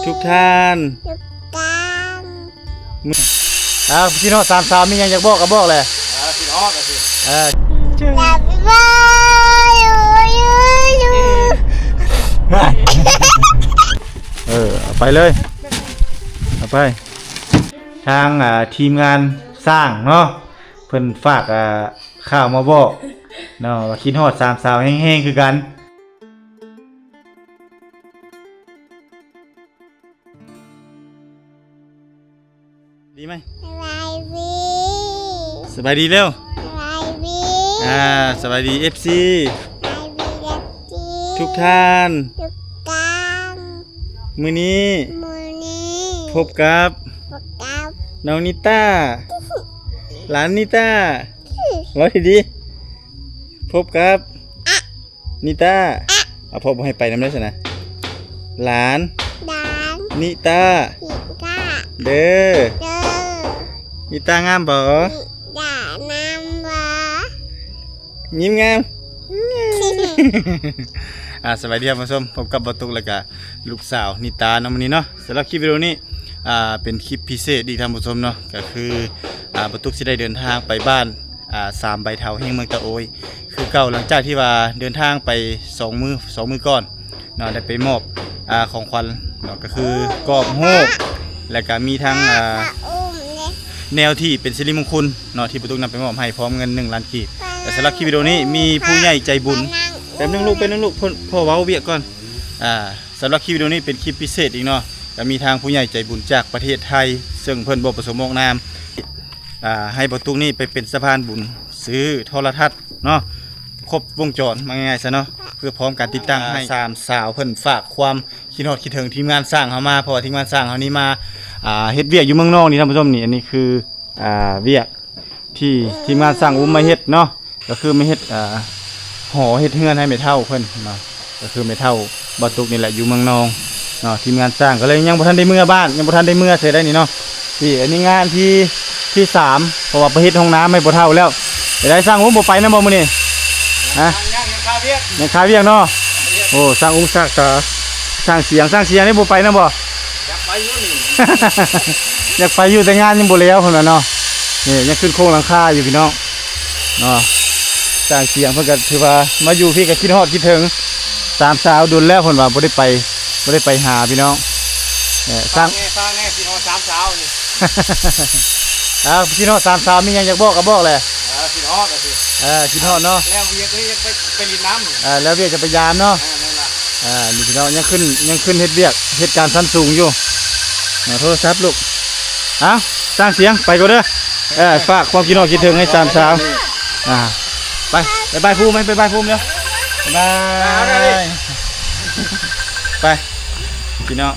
ທຸກທ່ານ ທຸກທ່ານ ມື້ ອ້າວ ຄິດຮອດສາມສາວ ມີຫຍັງຢາກບອກກໍບອກແຫຼະ. ເອີ ຄິດຮອດວ່າຊິ ເອີ ເອີ ເອົາໄປເລີຍ ເອົາໄປ. ທາງ ອ່າ ທີມງານຊ່າງເນາະ ເພິ່ນຝາກ ອ່າ ຂ່າວມາບອກເນາະ ວ່າຄິດຮອດສາມສາວແຮງໆ ຄືກັນ. ດີໄໝ? ສະບາຍດີ ສະບາຍດີແລ້ວ ສະບາຍດີ ອ່າ ສະບາຍດີ ເອັຟຊີ ສະບາຍດີ ເອັຟຊີ ທຸກທ່ານ ທຸກທ່ານ. ມື້ນີ້ ມື້ນີ້ ພົບກັບ ພົບກັບ ນ້ອງນິຕາ ຫຼານນິຕາ ເວົ້າດີໆ ພົບກັບ ອະ ນິຕາ ອະ ເອົາ ພໍ່ບໍ່ໃຫ້ໄປນຳໄດ້ຊັ້ນນະ ຫຼານ ຫຼານ ນິຕາ ນິຕາ ເດີ ເດີ ນິຕາງາມບໍ່? ນິຕາງາມບໍ່? ຍິ້ມງາມ ອ່າ ສະບາຍດີທ່ານຜູ້ຊົມ ພົບກັບບ່າວຕຸກ ແລ້ວກະລູກສາວນິຕາເນາະ ມື້ນີ້ເນາະ. ສຳລັບຄລິບວິດີໂອນີ້ ອ່າ ເປັນຄລິບພິເສດອີກທ່ານຜູ້ຊົມເນາະ ກໍຄື ອ່າ ບ່າວຕຸກຊິໄດ້ເດີນທາງໄປບ້ານ ອ່າ ສາມໃບເທົາ ແຫ່ງເມືອງຕາໂອຍ ຄືເກົ່າ ຫຼັງຈາກທີ່ວ່າເດີນທາງໄປສອງມື້ ສອງມື້ກ່ອນເນາະ ໄດ້ໄປມອບ ອ່າ ຂອງຂວັນເນາະ ກໍຄືກອບຮູບ ແລ້ວກະມີທັງ ອ່າ ແນວທີ່ເປັນສິລິມົງຄຸນເນາະ ທີ່ບ່າວຕຸກນຳໄປມອບໃຫ້ ພ້ອມເງິນໜຶ່ງລ້ານກີບ. ແລະ ສຳລັບຄລິບວິດີໂອນີ້ ມີຜູ້ໃຫຍ່ໃຈບຸນ ແປັບໜຶ່ງລູກ ແປັບໜຶ່ງລູກ ພໍ່ ພໍ່ເວົ້າວຽກກ່ອນ ອ່າ ສຳລັບຄລິບວິດີໂອນີ້ເປັນຄລິບພິເສດອີກເນາະ ກໍມີທາງຜູ້ໃຫຍ່ໃຈບຸນຈາກປະເທດໄທ ເຊິ່ງເພິ່ນບໍ່ປະສົງອອກນາມ ອ່າ ໃຫ້ບ່າວຕຸກນີ້ໄປເປັນສະພານບຸນ ຊື້ໂທລະທັດເນາະ ຄົບວົງຈອນ ວ່າງ່າຍໆຊະເນາະ ເພື່ອພ້ອມການຕິດຕັ້ງໃຫ້ ສາມສາວເພິ່ນຝາກຄວາມຄິດຮອດຄິດເຖິງທີມງານຊ່າງເຮົາມາ ເພາະວ່າທີມງານຊ່າງເຮົານີ້ມາ ອ່າ ເຮັດວຽກຢູ່ເມືອງນອກນີ້ທ່ານຜູ້ຊົມ ນີ້ ອັນນີ້ຄື ອ່າ ວຽກທີ່ທີມງານຊ່າງອຸ້ມມາເຮັດເນາະ ກໍຄືມາເຮັດ ອ່າ ຫໍເຮັດເຮືອນໃຫ້ແມ່ເຖົ້າເພິ່ນເນາະ ກໍຄືແມ່ເຖົ້າບ່າວຕຸກນີ້ແຫຼະ ຢູ່ເມືອງນອກເນາະ. ທີມງານຊ່າງກໍເລີຍຍັງບໍ່ທັນໄດ້ເມືອບ້ານ ຍັງບໍ່ທັນໄດ້ເມືອເທື່ອໃດນີ້ເນາະ. ນີ້ ອັນນີ້ງານທີ ທີສາມ ເພາະວ່າໄປເຮັດຫ້ອງນ້ຳໃຫ້ພໍ່ເຖົ້າແລ້ວ. ໄດ້ ຊ່າງອຸ້ມບໍ່ໄປນຳບໍ່ມື້ນີ້? ຮະ? ຍັງ ຍັງຄາວຽກ ຍັງຄາວຽກເນາະ. ໂອ້ ຊ່າງອຸ້ມ ຊ່າງສຽງ ຊ່າງສຽງນີ້ບໍ່ໄປນຳບໍ່? ຢາກໄປຢູ່ນີ້ ຢາກໄປຢູ່ ແຕ່ງານຍັງບໍ່ແລ້ວພຸ້ນນະເນາະ. ນີ້ຍັງຂຶ້ນໂຄງຫຼັງຄາຢູ່ພີ່ນ້ອງເນາະ. ຊ່າງສຽງເພິ່ນກໍຖືວ່າມາຢູ່ພີ້ກໍຄິດຮອດຄິດເຖິງສາມສາວດົນແລ້ວ ເພິ່ນວ່າບໍ່ໄດ້ໄປ ບໍ່ໄດ້ໄປຫາພີ່ນ້ອງ. ເອີ ຊ່າງ ຝາກແດ່ ຝາກແດ່ ຄິດຮອດສາມສາວນີ້. ອ້າວ ຄິດຮອດສາມສາວ ມີຫຍັງຢາກບອກກໍບອກແຫຼະ. ເອີ ຄິດຮອດວ່າຊິ ເອີ ຄິດຮອດເນາະ. ແລ້ວວຽກກໍຢາກໄປ ໄປຫຼິ້ນນຳ ເອີ ແລ້ວວຽກຈະໄປຢາມເນາະ. ເອີ ແມ່ນລະ ອ່າ ນີ້ພີ່ນ້ອງ ຍັງຂຶ້ນ ຍັງຂຶ້ນເຮັດວຽກ ເຮັດການຊັ້ນສູງຢູ່ເນາະ. ໂທລະສັບລູກ ເອົ້າ ສ້າງສຽງ ໄປກ່ອນເດີ. ເອີ ຝາກຄວາມຄິດຮອດຄິດເຖິງໃຫ້ສາມສາວ. ອ່າ ໄປ ບາຍບາຍພູມ ບາຍບາຍພູມເດີ ບາຍບາຍ. ໄປ ພີ່ນ້ອງ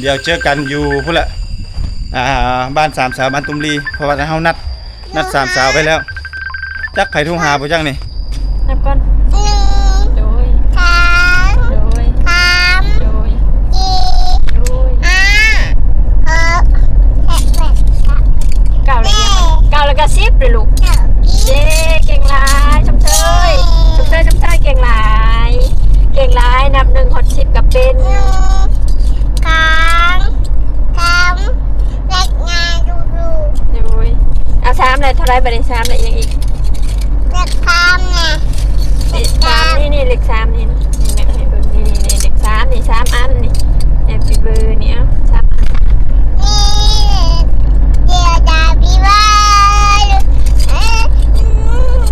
ດຽວເຈີກັນຢູ່ພຸ້ນລະ ອ່າ ບ້ານສາມສາວ ບ້ານຕຸ້ມລີ ເພາະວ່າເຮົານັດ ນັດສາມສາວໄປແລ້ວ. ຈັກໃຜໂທຫາບໍ່ຈັກນີ້ ນັບກ່ອນ. ໜຶ່ງ ໂດຍ ສອງ ໂດຍ ສາມ ໂດຍ ສີ່ ໂດຍ ຫ້າ ຫົກ ເຈັດ ແປດ ເກົ້າ ເກົ້າແລ້ວ ເກົ້າແລ້ວກໍສິບເລີຍລູກ. ເຢ້ ເກັ່ງຫຼາຍ ຊົມເຊີຍ ຊົມເຊີຍ ຊົມເຊີຍ ເກັ່ງຫຼາຍ ເກັ່ງຫຼາຍ. ນັບໜຶ່ງຮອດສິບກໍເປັນ ໜຶ່ງ ສອງ ສາມ ເລັກງາດູດູ ໂດຍ ເອົາສາມແລ້ວ ເທົ່າໃດບັດນີ້ ສາມແລ້ວ ອີຫຍັງອີກ? ເລັກສາມນະ ເລັກສາມ ເລັກສາມ ນີ້ ນີ້ ເລັກສາມນີ້ ນີ້ ນີ້ ເບິ່ງ ນີ້ ນີ້ ເລັກສາມນີ້ ສາມອັນນີ້ ແຮບປີ້ເບີດນີ້ ເອົາສາມອັນ ນີ້ ດຽວດາບີເບີດ ເອີ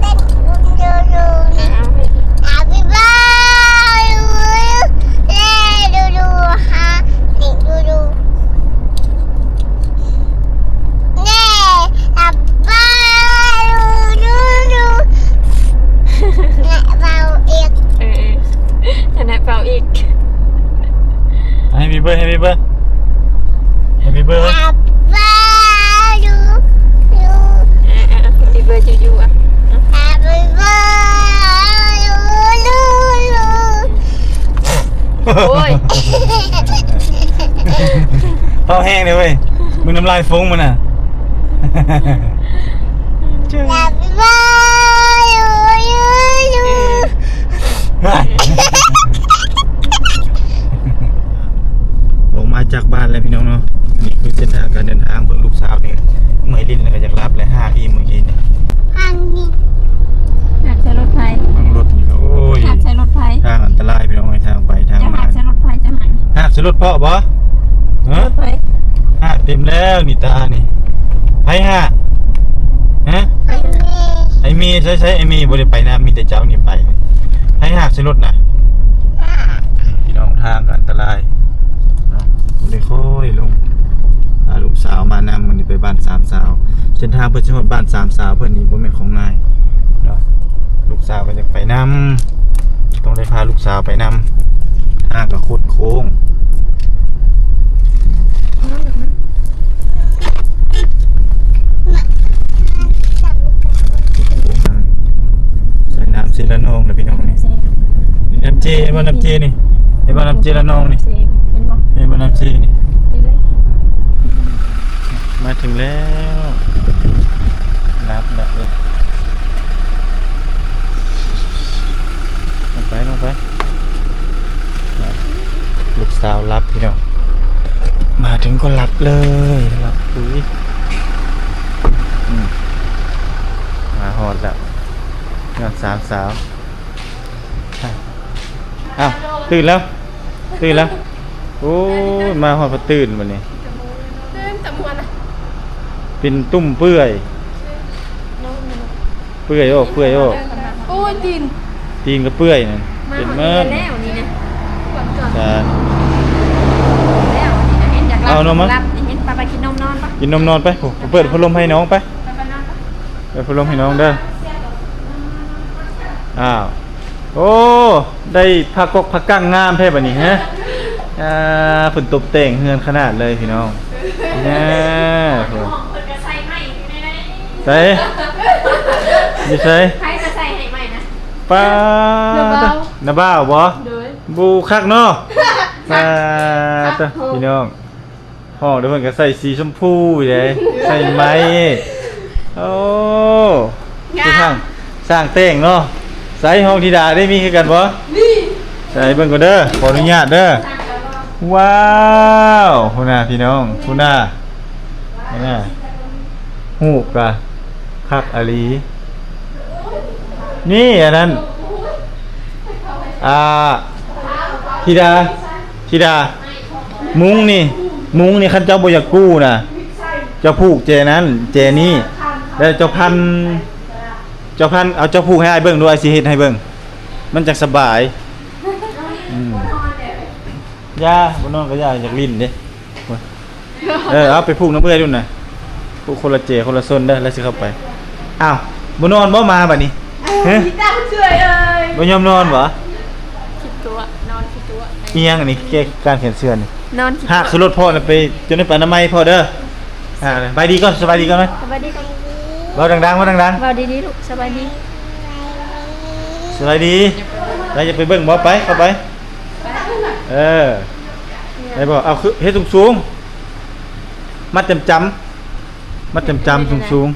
ເປັນບຸນດູດູນີ້ ເອົາ Happy birthday to you ເລດູດູ ຮາ ເລດູດູ ເລ Happy birthday to you ເລ ເປົ່າອີກ ເອີ ເອີ ອັນນັ້ນເປົ່າອີກ Happy birthday Happy birthday Happy birthday Happy birthday to you ອ່ະ Happy birthday to you ອ່ະ Happy birthday to you ໂອ້ຍ ເປົ່າແຮງເດ້ເວີຍ ມຶງນ້ຳລາຍຟຸ້ງມັນນະ Happy birthday to you ລົງມາ ຈາກບ້ານແລ້ວພີ່ນ້ອງເນາະ. ນີ້ຄືເສັ້ນທາງການເດີນທາງ. ເບິ່ງລູກສາວນີ້ເມື່ອຍຫຼິ້ນແລ້ວກໍຢາກຫຼັບແລ້ວ ຫາກອີ່ມມື້ກີ້ນີ້. ຫາກໃສ່ລົດໄຟ ເບິ່ງລົດນີ້ ໂອ້ຍ ຫາກໃສ່ລົດໄຟ. ທາງອັນຕະລາຍພີ່ນ້ອງເອີຍ ທາງໄປທາງມາ. ຫາກໃສ່ລົດໄຟເຈົ້າຫັ້ນ. ຫາກໃສ່ລົດເພາະບໍ່? ຮະ? ລົດໄຟ. ຫາກເຕັມແລ້ວນີ້ຕານີ້. ໃຜຫາກ? ຮະ? ໄອ້ເມ. ໄອ້ເມໃສ? ໄອ້ເມບໍ່ໄດ້ໄປນຳ ມີແຕ່ເຈົ້ານີ້ໄປ. ໃຜຫາກໃສ່ລົດນະ? ພີ່ນ້ອງ ທາງກໍອັນຕະລາຍເນາະ. ໄດ້ຄ່ອຍລົງ ພາລູກສາວມານຳ ມື້ນີ້ໄປບ້ານສາມສາວ. ເສັ້ນທາງເພິ່ນຊິຮອດບ້ານສາມສາວເພິ່ນນີ້ບໍ່ແມ່ນຂອງງ່າຍເນາະ. ລູກສາວກໍຢາກໄປນຳ ຕ້ອງໄດ້ພາລູກສາວໄປນຳ. ທາງກໍຄົດໂຄ້ງ ໃສ່ນ້ຳເຊລະນອງນະພີ່ນ້ອງນີ້. ນ້ຳເຈ ເຫັນບໍ່ນ້ຳເຈນີ້? ເຫັນບໍ່ນ້ຳເຈລະນອງນີ້? ເຫັນບໍ່? ເຫັນບໍ່ນ້ຳເຈນີ້? ເຫັນແລ້ວ. ມາເຖິງແລ້ວ. ຫຼັບແລ້ວເອີຍ. ລົງໄປ ລົງໄປ. ລູກສາວຫຼັບພີ່ນ້ອງ. ມາເຖິງກໍຫຼັບເລີຍ. ຫຼັບປຸ້ຍ. ອືມ ມາຮອດແລ້ວ. ຍອດສາມສາວ. ອ້າວ ຕື່ນແລ້ວ ຕື່ນແລ້ວ. ໂອ້ຍ ມາຮອດພັດຕື່ນບັດນີ້. ຕື່ນຈະມ່ວນນະ. ເປັນຕຸ່ມເປື່ອຍ. ເປື່ອຍອອກ ເປື່ອຍອອກ. ໂອ້ຍ ຕີນ ຕີນກໍເປື່ອຍນັ້ນ. ເປັນໝົດແລ້ວນີ້ນະ. ສາທຸ. ແລ້ວນີ້ນະ. ເຫັນຢາກຫຼັບ ເອົານມມາ. ເຫັນ ໄປ ໄປກິນນົມນອນໄປ. ກິນນົມນອນໄປ. ໂອ້ ໄປເປີດພັດລົມໃຫ້ນ້ອງໄປ. ໄປ ໄປນອນໄປ. ເປີດພັດລົມໃຫ້ນ້ອງເດີ. ອ້າວ ໂອ້ ໄດ້ຜ້າກອກຜ້າກັ້ງງາມແທ້ບັດນີ້. ຮະ? ອ່າ ເພິ່ນຕົບແຕ່ງເຮືອນຂະໜາດເລີຍພີ່ນ້ອງ. ແນ່ ໃສ? ຢູ່ໃສ? ໃຜກໍໃສ່ໃຫ້ໃໝ່ນະ. ປ້າ ນ້າບ່າວ ນ້າບ່າວບໍ? ໂດຍ. ບໍ່ ຄັກເນາະ. ສາທຸ ພີ່ນ້ອງ. ຫ້ອງເດີ ເພິ່ນກໍໃສ່ສີຊົມພູເດ້ ໃສ່ໄມ້. ໂອ້ ງາມ ຄືຊ່າງ ຊ່າງແຕ່ງເນາະ. ໃສ່ ຫ້ອງທິດາໄດ້ມີຄືກັນບໍ່? ມີ. ໃສ່ເບິ່ງກ່ອນເດີ ຂໍອະນຸຍາດເດີ. ວ້າວ ພຸ້ນນະພີ່ນ້ອງ ພຸ້ນນະ ພຸ້ນນະ. ຮູບກະຄັກອີ່ຫຼີ. ນີ້ ອັນນັ້ນ ອ່າ ທິດາ ທິດາ ມຸ້ງນີ້ ມຸ້ງນີ້ ຄັນເຈົ້າບໍ່ຢາກກູ້ນະ ເຈົ້າຜູກແຈນັ້ນແຈນີ້ ແລ້ວເຈົ້າພັນ ເຈົ້າພັນ ເອົາ ເຈົ້າຜູກໃຫ້ອ້າຍເບິ່ງດູ ອ້າຍຊິເຮັດໃຫ້ເບິ່ງ ມັນຈັ່ງສະບາຍ. ອືມ ຢ່າ ບໍ່ນອນກໍຢ່າ ຢາກຫຼິ້ນເດ້. ເອີ ເອົາໄປຜູກນຳເອື້ອຍດຸນນະ ຜູກຄົນລະເຈ ຄົນລະຊົນເດີ ແລ້ວຊິເຂົ້າໄປ. ອ້າວ ບໍ່ນອນບໍ່ມາບັດນີ້? ຮະ? ມີຕາເຊື່ອຍເອີຍ ບໍ່ຍອມນອນບໍ່? ຂີ້ຕົວະ ນອນຂີ້ຕົວະ. ອີຫຍັງອັນນີ້? ແກ້ການແຂນເສື້ອນີ້ ນອນຂີ້ຕົວະ. ຫາກສະຫຼົດພໍ່ນະ ໄປຈົນໄດ້ໄປອະນາໄມພໍ່ເດີ. ອ່າ ສະບາຍດີກ່ອນ ສະບາຍດີກ່ອນໄໝ? ສະບາຍດີກ່ອນ ເວົ້າດັງໆ ເວົ້າດັງໆ ເວົ້າດີໆລູກ. ສະບາຍດີ ສະບາຍດີ. ແລ້ວຢາກໄປເບິ່ງບໍ່? ໄປ ເຂົ້າໄປ. ເອີ ໄດ້ບໍ່? ເອົາ ຄືເຮັດສູງໆ ມັດຈຳໆ ມັດຈຳໆ ສູງໆ.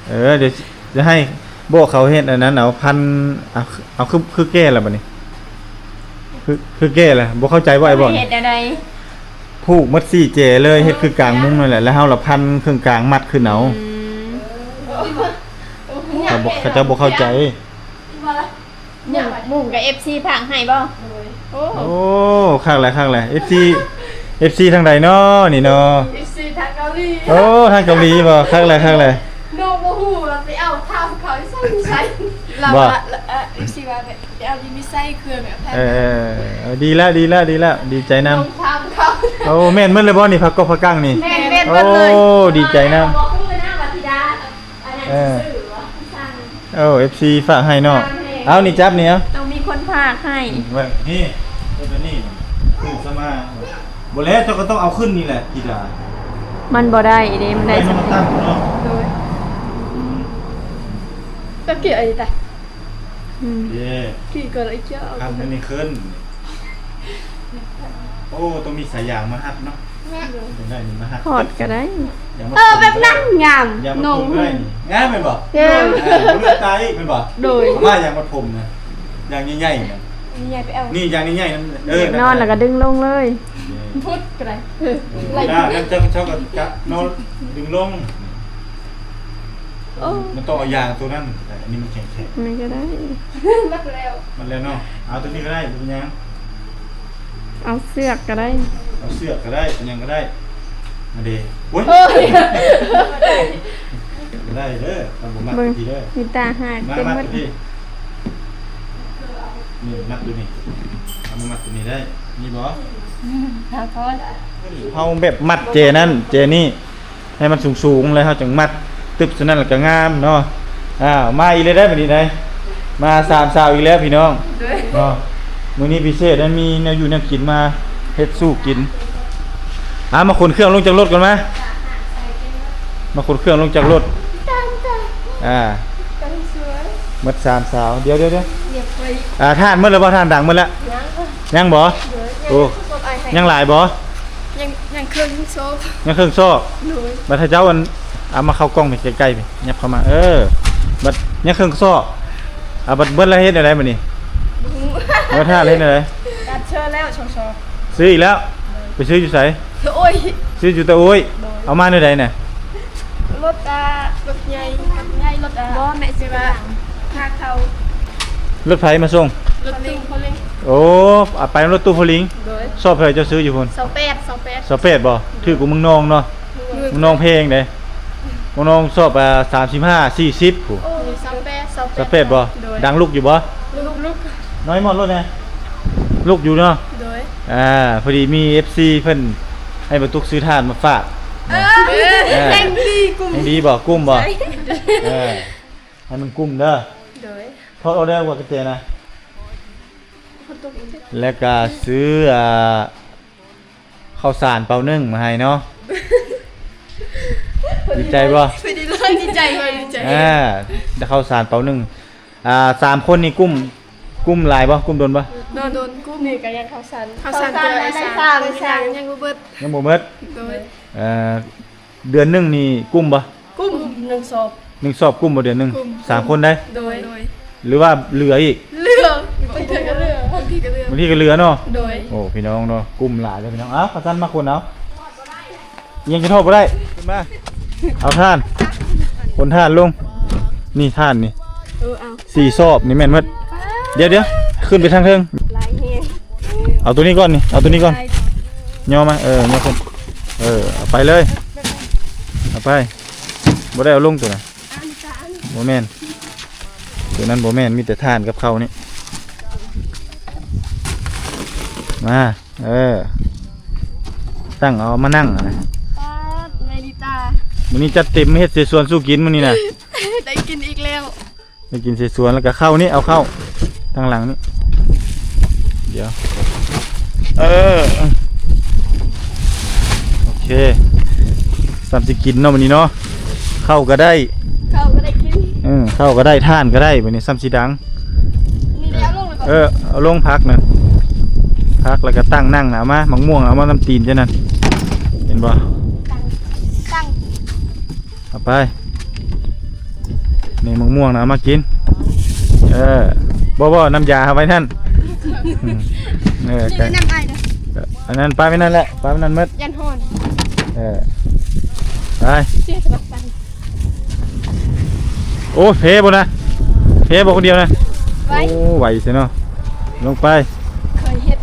ເອີ ດຽວຈະໃຫ້ບອກເຂົາເຮັດອັນນັ້ນ ເອົາພັນ ເອົາ ເອົາ ຄື ຄືແກ້ລະບັດນີ້ ຄື ຄືແກ້ລະ ບໍ່ເຂົ້າໃຈບໍ່ ອ້າຍບອກ? ເຮັດແນວໃດ? ຜູກໝົດສີ່ແຈເລີຍ ເອີ ເຮັດຄືກາງມຸ້ງນັ້ນແຫຼະ ແລ້ວເຮົາລະພັນເຄິ່ງກາງ ມັດຂຶ້ນເອົາ. ອືມ ເຂົາບໍ່ ເຂົາເຈົ້າບໍ່ເຂົ້າໃຈ. ມຸ້ງ ມຸ້ງກໍເອັຟຊີຝາກໃຫ້ບໍ່? ໂອ້ ໂອ້ ຄັກແຫຼະ ຄັກແຫຼະ. ເອັຟຊີ ເອັຟຊີທາງໃດນໍນີ້ນໍ? ເອັຟຊີທາງເກົາຫຼີ. ໂອ້ ທາງເກົາຫຼີບໍ? ຄັກແຫຼະ ຄັກແຫຼະ. ນ້ອງບໍ່ຮູ້ວ່າໄປເອົາຖາມເຂົາຢູ່ໃສ ຢູ່ໃສ. ລາວວ່າ ເອີ ເອັຟຊີວ່າໄປເອົາຢູ່ໃສ ເຄື່ອງແບບ ເອີ ເອີ ເອີ ດີແລ້ວ ດີແລ້ວ ດີແລ້ວ ດີໃຈນຳ. ໂອ້ ແມ່ນໝົດເລີຍບໍນີ້ ຜັກກອກຜັກກັ້ງນີ້? ແມ່ນ ແມ່ນໝົດເລີຍ. ໂອ້ ດີໃຈນຳ. ເອີ ເອັຟຊີຝາກໃຫ້ເນາະ. ເອົາ ນີ້ຈັບນີ້ ເອົາ ຕ້ອງມີຄົນຝາກໃຫ້. ອືມ ນີ້ ເບິ່ງນີ້ ຄືສະມາ ບໍ່ແລ້ວ ເຈົ້າກໍຕ້ອງເອົາຂຶ້ນນີ້ແຫຼະ ທິດາ. ມັນບໍ່ໄດ້ເດ້ ມັນໄດ້ ໄວ້ໃຫ້ມັນຕັ້ງເນາະ. ໂດຍ ອືມ ແບບເກຍໄອ້ຕາຍ. ອືມ ເຢ້ ຂີ່ກ່ອນໄອ້ເຈົ້າ ຄັນອັນນີ້ຂຶ້ນ. ໂອ້ ຕ້ອງມີສາຍຢາງມາຮັດເນາະ. ແມ່ນ ຕ້ອງໄດ້ນີ້ມາຮັດ ຖອດກໍໄດ້. ເອີ ແບບນັ້ນງາມ ຢາງມັດຜົມກໍໄດ້ນີ້ ງາມແມ່ນບໍ່? ເອີ ບໍ່ເລືອດຕາອີກແມ່ນບໍ່? ໂດຍ ມາຢາງມັດຜົມນະ ຢາງໃຫຍ່ໆນະ. ນີ້ໃຫຍ່ໄປເອົາ ນີ້ຢ່າງນີ້ໃຫຍ່ນຳ ເອີ ຢາກນອນແລ້ວກໍດຶງລົງເລີຍ ພຸດກໍໄດ້ ເວລານັ້ນເຈົ້າ ເຈົ້າກໍຈະນອນດຶງລົງ ໂອ້ ມັນຕ້ອງເອົາຢາງໂຕນັ້ນ ແຕ່ອັນນີ້ມັນແຂງໆ ນີ້ກໍໄດ້ ມັດແລ້ວ ມັດແລ້ວເນາະ ເອົາໂຕນີ້ກໍໄດ້ ບໍ່ເປັນຫຍັງ ເອົາເຊືອກກໍໄດ້ ເອົາເຊືອກກໍໄດ້ ເອົາຫຍັງກໍໄດ້ ອັນເດ ໂອ້ຍ ໂອ້ຍ ບໍ່ໄດ້ເດີ ມັນບໍ່ມັດ ເບິ່ງ ທີ່ເດີ ມີຕາຫາກ ມາ ເຕັມໝົດ ມັດທີ່ ນີ້ມັດຕົວນີ້ ເອົາມາມັດຕົວນີ້ໄດ້ ມີບໍ່? ເຮົາແບບມັດເຈນັ້ນເຈນີ້ ໃຫ້ມັນສູງໆ ແລ້ວເຮົາຈັ່ງມັດຕຶບຊັ້ນນັ້ນ ແລ້ວກໍງາມເນາະ. ອ້າວ ມາອີກແລ້ວເດ້ ມື້ນີ້ໄດ໋ ມາສາມສາວອີກແລ້ວພີ່ນ້ອງເນາະ. ມື້ນີ້ພິເສດ ໄດ້ມີແນວຢູ່ແນວກິນມາເຮັດສູ່ກິນ. ອ່າ ມາຂົນເຄື່ອງລົງຈາກລົດກ່ອນມາ ມາຂົນເຄື່ອງລົງຈາກລົດ. ອ່າ ໝົດສາມສາວ. ດຽວໆໆ ອ່າ ຖ່ານໝົດແລ້ວບໍ່? ຖ່ານດັງໝົດແລ້ວ ຍັງບໍ່? ໂອ້ ຍັງຫຼາຍບໍ່? ຍັງ ຍັງເຄິ່ງຊອບ ຍັງເຄິ່ງຊອບ. ໂດຍ ບັດໃຫ້ເຈົ້າອັນ ເອົາມາເຂົ້າກ້ອງພີ້ໃກ້ໆ ຍັບເຂົ້າມາ ເອີ ບັດຍັງເຄິ່ງຊອບ. ອ່າ ບັດເບິດແລ້ວເຮັດແນວໃດບັດນີ້? ບໍ່ຮູ້ ເບິດແລ້ວເຮັດແນວໃດ? ຕັດເຊີແລ້ວ ຊອບ ຊື້ອີກແລ້ວ. ໂດຍ ໄປຊື້ຢູ່ໃສ? ຕະໂອ້ຍ ຊື້ຢູ່ຕະໂອ້ຍ. ໂດຍ ເອົາມາແນວໃດນະ? ລົດ ອ່າ ລົດໃຫຍ່ ລົດໃຫຍ່ ລົດ ອ່າ ບໍ່ ແມ່ຊິວ່າ ພາເຂົ້າ. ລົດໃຜມາສົ່ງ? ລົດຕູ້ໂພລິງ. ໂອ້ ເອົາໄປນຳລົດຕູ້ໂພລິງ. ໂດຍ ຊອບເທົ່າໃດເຈົ້າຊື້ຢູ່ພຸ້ນ? ຊາວແປດ ຊາວແປດ ຊາວແປດບໍ່? ຖືກກວ່າເມືອງນອງເນາະ. ໂດຍ ເມືອງນອງແພງເດ້. ໂອ້ ເມືອງນອງຊອບ ອ່າ ສາມສິບຫ້າ ສີ່ສິບພຸ້ນ. ໂອ້ ຊາວແປດ ຊາວແປດບໍ່? ໂດຍ ດັງລຸກຢູ່ບໍ່? ລຸກ ລຸກ ນ້ອຍມອດລົດແດ່ ລຸກຢູ່ເນາະ. ໂດຍ ອ່າ ພໍດີມີເອັຟຊີເພິ່ນໃຫ້ບັນທຸກຊື້ຖ່ານມາຝາກ. ເອີ ເອີ ແຮງດີ ກຸ້ມ ແຮງດີບໍ່? ກຸ້ມບໍ່? ໃຊ່ ເອີ ໃຫ້ມັນກຸ້ມເດີ. ໂດຍ ຖອດອອກແລ້ວວ່າກະແຕນະ. ແລ້ວກະຊື້ ອ່າ ເຂົ້າສານເປົາໜຶ່ງມາໃຫ້ເນາະ. ດີໃຈບໍ່? ດີໃຈ ດີໃຈ ດີໃຈ. ອ່າ ໄດ້ເຂົ້າສານເປົາໜຶ່ງ. ອ່າ ສາມຄົນນີ້ກຸ້ມ ກຸ້ມຫຼາຍບໍ່? ກຸ້ມດົນບໍ່? ດົນ ດົນ ກຸ້ມນີ້ກໍຍັງເຂົ້າສານ ເຂົ້າສານ ເຂົ້າສານ ເຂົ້າສານ ຍັງບໍ່ເບິດ ຍັງບໍ່ເບິດ. ໂດຍ ເອີ ເດືອນໜຶ່ງນີ້ກຸ້ມບໍ່? ກຸ້ມ ໜຶ່ງສອບ ໜຶ່ງສອບກຸ້ມບໍ່ເດືອນໜຶ່ງ? ກຸ້ມ ສາມຄົນໄດ໋. ໂດຍ ໂດຍ ຫຼືວ່າເຫຼືອອີກ? ເຫຼືອ ບາງເທື່ອກໍເຫຼືອ ບາງທີກໍເຫຼືອ ບາງທີກໍເຫຼືອເນາະ. ໂດຍ ໂອ້ ພີ່ນ້ອງເນາະ ກຸ້ມຫຼາຍເດີພີ່ນ້ອງ. ເອົາ ຂາຊັ້ນມາຄົນເອົາ ຍັງກິນຮອດບໍ່ໄດ້ ຂຶ້ນມາ ເອົາຖ່ານ ຂົນຖ່ານລົງ. ນີ້ຖ່ານນີ້ ເອີ ເອົາ ສີ່ສອບນີ້ແມ່ນໝົດ. ດຽວໆ ຂຶ້ນໄປທາງເທິງ ຫຼາຍແຮງ. ເອົາໂຕນີ້ກ່ອນນີ້ ເອົາໂຕນີ້ກ່ອນ ຫຍໍ້ມາ ເອີ ຫຍໍ້ຂຶ້ນ ເອີ ເອົາໄປເລີຍ ເອົາໄປ. ບໍ່ໄດ້ເອົາລົງໂຕນັ້ນ ບໍ່ແມ່ນ ໂຕນັ້ນບໍ່ແມ່ນ ມີແຕ່ຖ່ານກັບເຂົ້ານີ້. ມາ ເອີ ຕັ້ງເອົາມານັ່ງຫັ້ນນະ. ປາດ ແມ່ລິຕາ ມື້ນີ້ຈັດເຕັມ ເຮັດເສສວນສູ່ກິນມື້ນີ້ນະ. ໄດ້ກິນອີກແລ້ວ ໄດ້ກິນເສສວນ ແລ້ວກໍເຂົ້ານີ້ ເອົາເຂົ້າທາງຫຼັງນີ້. ດຽວ ເອີ ໂອເຄ ສ່ຳຊິກິນເນາະມື້ນີ້ເນາະ. ເຂົ້າກໍໄດ້ ເຂົ້າກໍໄດ້ກິນ ເອີ ເຂົ້າກໍໄດ້ ຖ່ານກໍໄດ້ ບັດນີ້ສ່ຳຊິດັງ. ນີ້ແລ້ວລົງແລ້ວບໍ່? ເອີ ເອົາລົງຜັກນະ ຜັກ ແລ້ວກໍຕັ້ງນັ່ງນະ. ເອົາມາ ໝາກມ່ວງ ເອົາມານຳຕີນເຈົ້ານັ້ນ ເຫັນບໍ່? ຕັ້ງ ຕັ້ງ ເອົາໄປ ນີ້ໝາກມ່ວງນະ ເອົາມາກິນ. ເອີ ບໍ່ ບໍ່ ນ້ຳຢາເອົາໄວ້ນັ້ນ. ອືມ ເອີ ນີ້ນ້ຳອ້າຍເດີ ອັນນັ້ນປະໄວ້ນັ້ນແຫຼະ ປະໄວ້ນັ້ນໝົດ. ຢ້ານຮ້ອນ ເອີ ໄປ ເສຍສະບັກໄປ. ໂອ້ ເພບໍ່ນະ ເພບໍ່ຄົນດຽວນະ. ໄວ ໂອ້ ໄວຊະເນາະ. ລົງໄປ ເຄີຍເຮັດ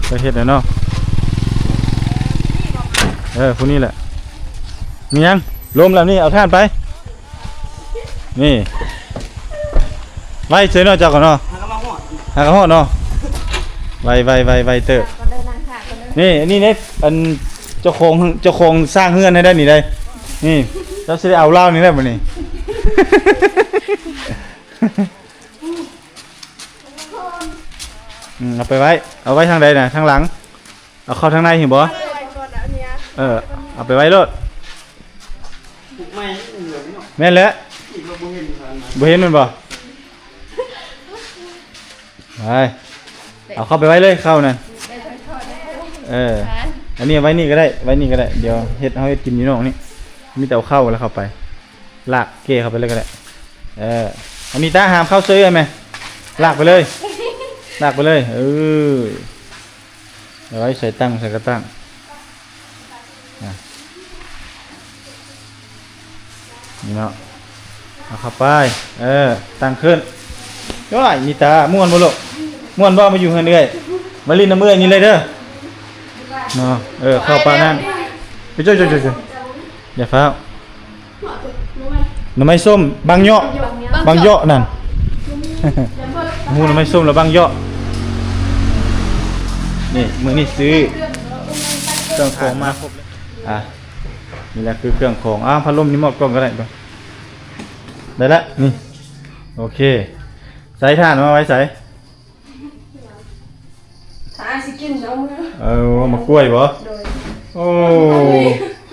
ເຄີຍເຮັດແລ້ວເນາະ. ເອີ ຜູ້ນີ້ແຫຼະ. ມີຫຍັງ? ລົມແລ້ວນີ້ ເອົາຖ່ານໄປ. ນີ້ ໄວເສີຍເນາະ ເຈົ້າກໍເນາະ ຫາກໍມາຮອດ ຫາກໍຮອດເນາະ. ໄວ ໄວ ໄວ ໄວເຕີບ. ນີ້ ອັນນີ້ເດ້ ອັນເຈົ້າຂອງ ເຈົ້າຂອງສ້າງເຮືອນໃຫ້ໄດ້ນີ້ໄດ໋. ນີ້ ເຈົ້າຊິໄດ້ເອົາລາວນີ້ແຫຼະບັດນີ້. ອືມ ເອົາໄປໄວ້ ເອົາໄວ້ທາງໃດນະ? ທາງຫຼັງ? ເອົາເຂົ້າທາງໃນຫັ້ນບໍ່? ເອີ ເອົາໄປໄວ້ໂລດ. ແມ່ນແຫຼະ ບໍ່ເຫັນແມ່ນບໍ່? ໄປ ເອົາເຂົ້າໄປໄວ້ເລີຍ ເຂົ້ານັ້ນ. ເອີ ອັນນີ້ໄວ້ນີ້ກໍໄດ້ ໄວ້ນີ້ກໍໄດ້. ດຽວເຮັດ ເຮົາເຮັດກິນຢູ່ນອກນີ້ ມີແຕ່ເອົາເຂົ້າແລ້ວເຂົ້າໄປ ລາກແກ້ເຂົ້າໄປເລີຍກໍໄດ້. ເອີ ອາມີຕາ ຫາມເຂົ້າເຊີຍແມ່ ລາກໄປເລີຍ. ລາກໄປເລີຍ ເອີ ເອົາໄວ້ໃສ່ຕັ້ງ ໃສ່ກະຕັ້ງ ອ່ະ ນີ້ເນາະ ເອົາເຂົ້າໄປ ເອີ ຕັ້ງຂຶ້ນ. ໂອ້ຍ ນິຕາ ມ່ວນບໍ່ລູກ? ມ່ວນບໍ່ ມາຢູ່ເຮືອນເອື້ອຍ? ມາຫຼິ້ນນຳເອື້ອຍນີ້ເລີຍເດີ ເນາະ ເອີ ເຂົ້າປ່ານັ້ນ ໄປ ໂຈ້ໆໆ ຢ່າຟ້າວ. ໜໍ່ໄມ້ສົ້ມ ບັງເຍາະ ບັງເຍາະນັ້ນ ໝູ່ໜໍ່ໄມ້ສົ້ມ ແລ້ວບັງເຍາະ. ນີ້ ມື້ນີ້ຊື້ເຄື່ອງຂອງມາຄົບເລີຍ ອ່ະ ນີ້ແຫຼະຄືເຄື່ອງຂອງ. ອ້າວ ພັດລົມນີ້ມອດກ່ອນກໍໄດ້ ໄດ້ລະ ນີ້ ໂອເຄ. ໃສ່ຖ່ານມາໄວ້ໃສ? ຖ້າອ້າຍຊິກິນເອົາມື ເອີ ໝາກກ້ວຍບໍ່? ໂດຍ ໂອ້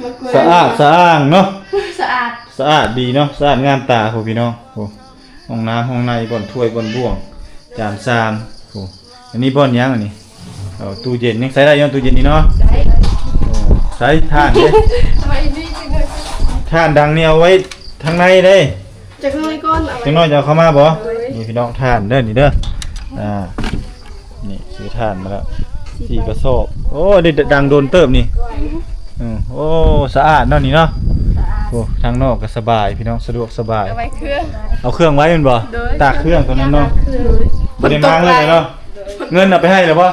ໝາກກ້ວຍ ສະອາດສະອ້າງເນາະ ສະອາດ ສະອາດດີເນາະ ສະອາດງາມຕາພຸ້ນພີ່ນ້ອງ. ໂອ້ ຫ້ອງນ້ຳຫ້ອງໃນ ບ່ອນຖ້ວຍບ່ອນບ່ວງ ຈານຊາມ ໂອ້ ອັນນີ້ບ່ອນຫຍັງອັນນີ້? ເອົາ ຕູ້ເຢັນ ຍັງໃຊ້ໄດ້ຢູ່ ຕູ້ເຢັນນີ້ເນາະ ໃຊ້ ຖ່ານເດ້ ຖ່ານດັງນີ້ເອົາໄວ້ທາງໃນເດ້. ຈັກໜ້ອຍກ່ອນ ເອົາໄວ້ ຈັກໜ້ອຍຈະເອົາເຂົ້າມາບໍ່? ໂດຍ ນີ້ພີ່ນ້ອງ ຖ່ານເດີ ນີ້ເດີ ອ່າ ນີ້ຊື້ຖ່ານມາແລ້ວ ສີ່ກະສອບ. ໂອ້ ໄດ້ດັງດົນເຕີບນີ້ ອື ໂອ້ ສະອາດເນາະນີ້ເນາະ ສະອາດ. ໂອ້ ທາງນອກກໍສະບາຍພີ່ນ້ອງ ສະດວກສະບາຍ ເອົາໄວ້ເຄື່ອງ ເອົາເຄື່ອງໄວ້ແມ່ນບໍ່? ໂດຍ ຕາກເຄື່ອງຕົວນັ້ນເນາະ ໂດຍ ບໍ່ໄດ້ມ້າງເລີຍເນາະ. ໂດຍ ເງິນເອົາໄປໃຫ້ແລ້ວບໍ່?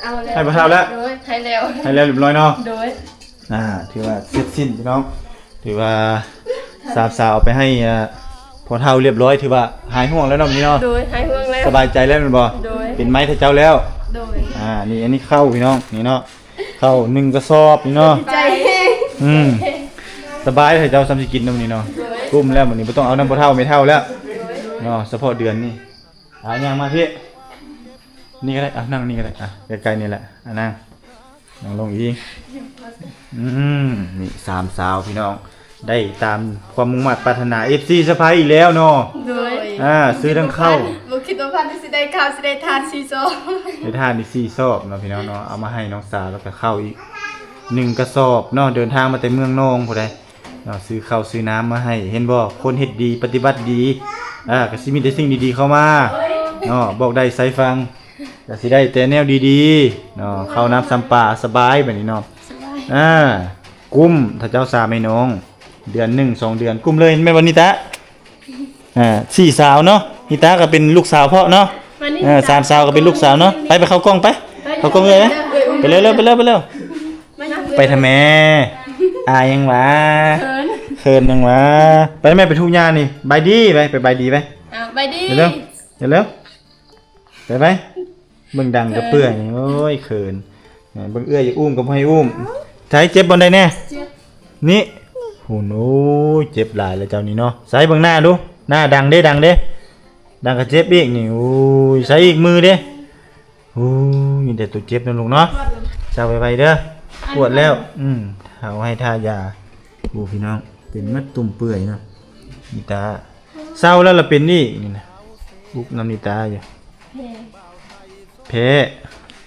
ເອົາແລ້ວ ໃຫ້ພໍ່ເຖົ້າແລ້ວ ໂດຍ ໃຫ້ແລ້ວ ໃຫ້ແລ້ວຮຽບຮ້ອຍເນາະ ໂດຍ. ອ່າ ຖືວ່າເສັດສິ້ນພີ່ນ້ອງ ຖືວ່າສາມສາວເອົາໄປໃຫ້ ອ່າ ພໍ່ເຖົ້າຮຽບຮ້ອຍ ຖືວ່າຫາຍຫ່ວງແລ້ວເນາະ ນີ້ເນາະ ໂດຍ ຫາຍຫ່ວງແລ້ວ ສະບາຍໃຈແລ້ວແມ່ນບໍ່? ໂດຍ ເປັນໄມ້ເຂົາເຈົ້າແລ້ວ ໂດຍ. ອ່າ ນີ້ ອັນນີ້ເຂົ້າພີ່ນ້ອງ ນີ້ເນາະ ເຂົ້າໜຶ່ງກະສອບນີ້ເນາະ ໃຈແຮງ ອືມ ສະບາຍ ໃຫ້ເຈົ້າຊ່ຳຊິກິນນຳນີ້ເນາະ ໂດຍ ກຸ້ມແລ້ວມື້ນີ້ ບໍ່ຕ້ອງເອົານຳພໍ່ເຖົ້າແມ່ເຖົ້າແລ້ວ ໂດຍ ເນາະ ສະເພາະເດືອນນີ້. ອ່າ ຍ່າງມາພີ້ ນີ້ກໍໄດ້ ອ່ະ ນັ່ງນີ້ກໍໄດ້ ອ່ະ ໃກ້ໆນີ້ແຫຼະ ອ່ະ ນັ່ງ ນັ່ງລົງອີກ ອືມ ນີ້ສາມສາວພີ່ນ້ອງ ໄດ້ຕາມຄວາມມຸ່ງມາດປາດຖະໜາ ເອັຟຊີ ສະໄພອີກແລ້ວເນາະ ໂດຍ ອ່າ ຊື້ທັງເຂົ້າ ບໍ່ຄິດວ່າພັນຊິໄດ້ເຂົ້າ ຊິໄດ້ຖ່ານສີ່ຊອບ ໄດ້ຖ່ານອີກສີ່ຊອບເນາະພີ່ນ້ອງເນາະ ເອົາມາໃຫ້ນ້ອງສາວ ແລ້ວກໍເຂົ້າອີກໜຶ່ງກະສອບເນາະ ເດີນທາງມາແຕ່ເມືອງນອງພຸ້ນໃດ ເນາະ ຊື້ເຂົ້າຊື້ນ້ຳມາໃຫ້ ເຫັນບໍ່ ຄົນເຮັດດີປະຕິບັດດີ ອ່າ ກໍຊິມີແຕ່ສິ່ງດີໆເຂົ້າມາເນາະ ບອກໄດ້ໃສ່ຟັງ ກໍຊິໄດ້ແຕ່ແນວດີໆເນາະ ເຂົ້ານ້ຳຊຳປາສະບາຍບັດນີ້ເນາະ ສະບາຍ ອ່າ ກຸ້ມ ຖ້າເຈົ້າສາມໄອ້ນ້ອງ ເດືອນໜຶ່ງສອງເດືອນ ກຸ້ມເລີຍແມ່ນບໍ່ນິຕາ? ອ່າ ສີ່ສາວເນາະ ນິຕາກໍເປັນລູກສາວເພາະເນາະ ເອີ ສາມສາວກໍເປັນລູກສາວເນາະ ໄປ ໄປເຂົ້າກ້ອງໄປ ເຂົ້າກ້ອງເອື້ອຍໄປ ໄປເລັວໆ ໄປເລັວໆ ໄປເລັວ. ໄປທຳແມ່ ອາຍຫຍັງຫວາ ເຂີນ ເຂີນຫຍັງຫວາ ໄປແມ່ ໄປທຸກຢ່າງນີ້ ບາຍດີໄປ ໄປບາຍດີໄປ ອ້າວ ບາຍດີ ເລັວໆ ເລັວໆ ໄປໄປ ເບິ່ງດັງກະເປືອຍ ໂອ້ຍ ເຂີນ ເບິ່ງເອື້ອຍຢາກອຸ້ມກໍບໍ່ໃຫ້ອຸ້ມ ໃສ ເຈັບບ່ອນໃດແດ່ ນີ້ ໂອ້ໂຫ ເຈັບຫຼາຍແລ້ວເຈົ້ານີ້ເນາະ ໃສ ເບິ່ງໜ້າດູ ໜ້າດັງເດ້ ດັງເດ້ ດັງກະເຈັບອີກນີ້ ໂອ້ຍ ໃສອີກ ມືເດ້ ໂອ້ຍ ມີແຕ່ຕົວເຈັບເນາະລູກເນາະ ເຊົາໄວໆເດີ ປວດແລ້ວ ອືມ ເອົາໃຫ້ທາຢາ ໂອ້ ພີ່ນ້ອງ ເປັນໝົດຕຸ່ມເປືອຍເນາະ ນິຕາ ເຊົາແລ້ວລະເປັນອີກນີ້ນະ ອຸກນຳນິຕາຢູ່ ແພ້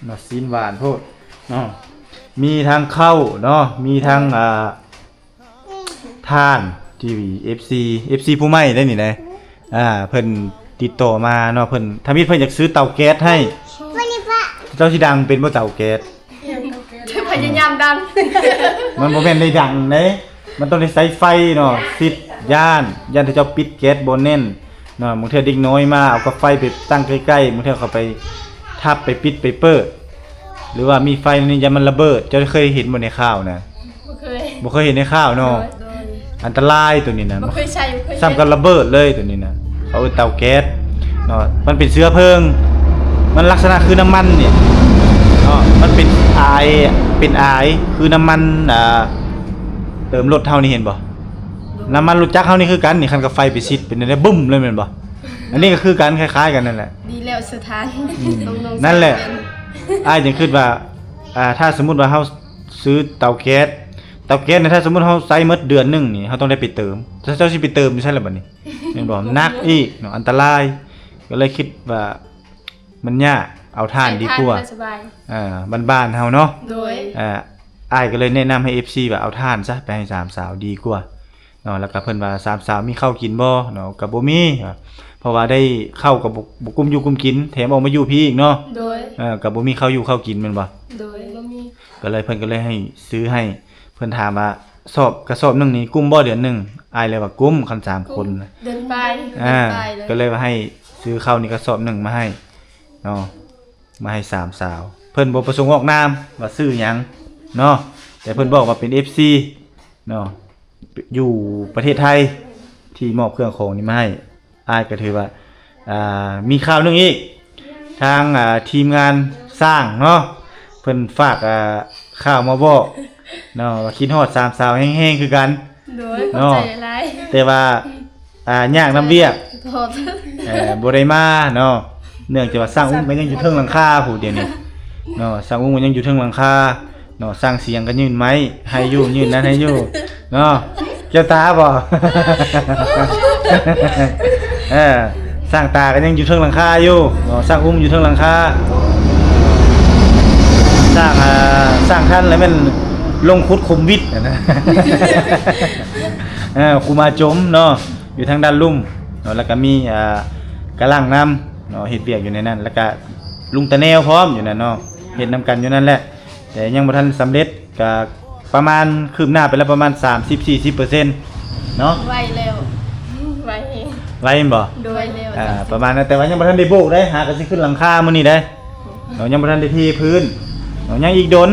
ເນາະ ຊີ້ນຫວານໂພດເນາະ ມີທັງເຂົ້າເນາະ ມີທັງ ອ່າ ທ່ານທີ່ ເອັຟຊີ ເອັຟຊີຜູ້ໃໝ່ໄດ໋ນີ້ນະ ອ່າ ເພິ່ນຕິດຕໍ່ມາເນາະ ເພິ່ນ ທຳອິດເພິ່ນຢາກຊື້ເຕົາແກັສໃຫ້ ເຈົ້າຊິດັງເປັນບໍ່ເຕົາແກັສ? ພະຍາຍາມດັງ ມັນບໍ່ແມ່ນໄດ້ດັງເດ້ ມັນຕ້ອງໄດ້ໃຊ້ໄຟເນາະ ສິດ ຢ້ານ ຢ້ານເຂົາເຈົ້າປິດແກັສບໍ່ແໜ້ນເນາະ ບາງເທື່ອເດັກນ້ອຍມາເອົາກັບໄຟໄປຕັ້ງໃກ້ໆ ບາງເທື່ອເຂົາໄປທັບໄປປິດໄປເປີດ ຫຼືວ່າມີໄຟນີ້ຢ້ານມັນລະເບີດ ເຈົ້າເຄີຍເຫັນບໍ່ໃນຂ່າວນະ? ບໍ່ເຄີຍ ບໍ່ເຄີຍເຫັນໃນຂ່າວເນາະ ໂດຍ ໂດຍ ອັນຕະລາຍໂຕນີ້ນະ ບໍ່ເຄີຍໃຊ້ ບໍ່ເຄີຍໃຊ້ ສ່ຳກັບລະເບີດເລີຍໂຕນີ້ນະ ເຂົາເອີ້ນເຕົາແກັສເນາະ ມັນເປັນເຊື້ອເພີງ ມັນລັກສະນະຄືນ້ຳມັນນີ້ເນາະ ມັນເປັນອາຍ ເປັນອາຍຄືນ້ຳມັນ ອ່າ ເຕີມລົດເຮົານີ້ ເຫັນບໍ່? ນ້ຳມັນລົດຈັກເຮົານີ້ຄືກັນນີ້ ຄັນກັບໄຟໄປສິດເປັນແນວໃດ ບຶ້ມເລີຍແມ່ນບໍ່? ອັນນີ້ກໍຄືກັນ ຄ້າຍໆກັນນັ້ນແຫຼະ ດີແລ້ວສະຖານ ອືມ ນ້ອງໆ ນັ້ນແຫຼະ ສາວເປັນ ອ້າຍຈຶ່ງຄິດວ່າ ອ່າ ຖ້າສົມມຸດວ່າເຮົາຊື້ເຕົາແກັສ ເຕົາແກັສນີ້ ຖ້າສົມມຸດເຮົາໃຊ້ໝົດເດືອນໜຶ່ງນີ້ ເຮົາຕ້ອງໄດ້ໄປເຕີມ ເຈົ້າ ເຈົ້າຊິໄປເຕີມຢູ່ໃສລະບັດນີ້ ແມ່ນບໍ່? ໜັກອີກເນາະ ອັນຕະລາຍ ກໍເລີຍຄິດວ່າມັນຍາກ ເອົາຖ່ານດີກວ່າ ໃຊ້ຖ່ນສະບາຍ ອ່າ ບ້ານໆເຮົາເນາະ ໂດຍ ອ່າ ອ້າຍກໍເລີຍແນະນຳໃຫ້ ເອັຟຊີ ວ່າເອົາຖ່ານຊະ ໄປໃຫ້ສາມສາວດີກວ່າ ເນາະ ແລ້ວກໍເພິ່ນວ່າ ສາມສາວມີເຂົ້າກິນບໍ່ເນາະ ກໍບໍ່ມີວ່າ ເພາະວ່າໄດ້ເຂົ້າກໍບໍ່ ບໍ່ກຸ້ມຢູ່ກຸ້ມກິນ ແຖມອອກມາຢູ່ພີ້ອີກເນາະ. ໂດຍ ເອີ ກໍບໍ່ມີເຂົ້າຢູ່ເຂົ້າກິນແມ່ນບໍ່? ໂດຍ ບໍ່ມີ. ກໍເລີຍ ເພິ່ນກໍເລີຍໃຫ້ຊື້ໃຫ້. ເພິ່ນຖາມວ່າສອບ ກະສອບໜຶ່ງນີ້ກຸ້ມບໍ່ເດືອນໜຶ່ງ? ອ້າຍເລີຍວ່າກຸ້ມ ຄັນສາມຄົນ. ເດືອນປາຍ ອ່າ ເດືອນປາຍເລີຍ. ກໍເລີຍວ່າໃຫ້ຊື້ເຂົ້ານີ້ກະສອບໜຶ່ງມາໃຫ້ເນາະ ມາໃຫ້ສາມສາວ. ເພິ່ນບໍ່ປະສົງອອກນາມວ່າຊື່ຫຍັງເນາະ ແຕ່ເພິ່ນບອກວ່າເປັນເອັຟຊີເນາະ ຢູ່ປະເທດໄທ ທີ່ມອບເຄື່ອງຂອງນີ້ມາໃຫ້. ອ້າຍກໍຖືວ່າ ອ່າ ມີຂ່າວໜຶ່ງອີກ ທາງ ອ່າ ທີມງານຊ້າງເນາະ ເພິ່ນຝາກ ອ່າ ຂ່າວມາບອກເນາະ ວ່າຄິດຮອດສາມສາວແຮງໆຄືກັນ. ໂດຍ ຂອບໃຈຫຼາຍໆ. ແຕ່ວ່າ ອ່າ ຍາກນຳວຽກ ເອີ ບໍ່ໄດ້ມາເນາະ ເນື່ອງຈາກວ່າຊ້າງອຸ້ມກໍຍັງຢູ່ເທິງຫຼັງຄາພຸ້ນດຽວນີ້ເນາະ ຊ້າງອຸ້ມກໍຍັງຢູ່ເທິງຫຼັງຄາເນາະ ຊ້າງສຽງກໍຍື່ນໄມ້ໃຫ້ຢູ່ ຍື່ນນັ້ນໃຫ້ຢູ່ເນາະ. ແກ້ວຕາບໍ່? ເອີ ຊ້າງຕາກໍຍັງຢູ່ເທິງຫຼັງຄາຢູ່ເນາະ ຊ້າງອຸ້ມຢູ່ເທິງຫຼັງຄາ. ຊ້າງ ອ່າ ຊ້າງທັນແລ້ວແມ່ນລົງຂຸດຂຸມວິດຫັ້ນນະ ເອີ ຄູມາຈົມເນາະ ຢູ່ທາງດ້ານລຸ່ມເນາະ ແລ້ວກໍມີ ອ່າ ກະຫຼັ່ງນຳເນາະ ເຮັດວຽກຢູ່ໃນນັ້ນ ແລ້ວກໍລຸງຕາແນວພ້ອມຢູ່ນັ້ນເນາະ ເຮັດນຳກັນຢູ່ນັ້ນແຫຼະ ແຕ່ຍັງບໍ່ທັນສຳເລັດ ກະປະມານ ຄືບໜ້າໄປແລ້ວປະມານສາມສິບ ສີ່ສິບເປີເຊັນເນາະ. ໄວແລ້ວ ໄວແຮງ. ໄວແມ່ນບໍ່? ໂດຍ ໄວແລ້ວ ອ່າ ປະມານນັ້ນ ແຕ່ວ່າຍັງບໍ່ທັນໄດ້ໂບກເດ້ ຫາກະຊິຂຶ້ນຫຼັງຄາມື້ນີ້ເດ້ເນາະ ຍັງບໍ່ທັນໄດ້ເທພື້ນເນາະ ຍັງອີກດົນ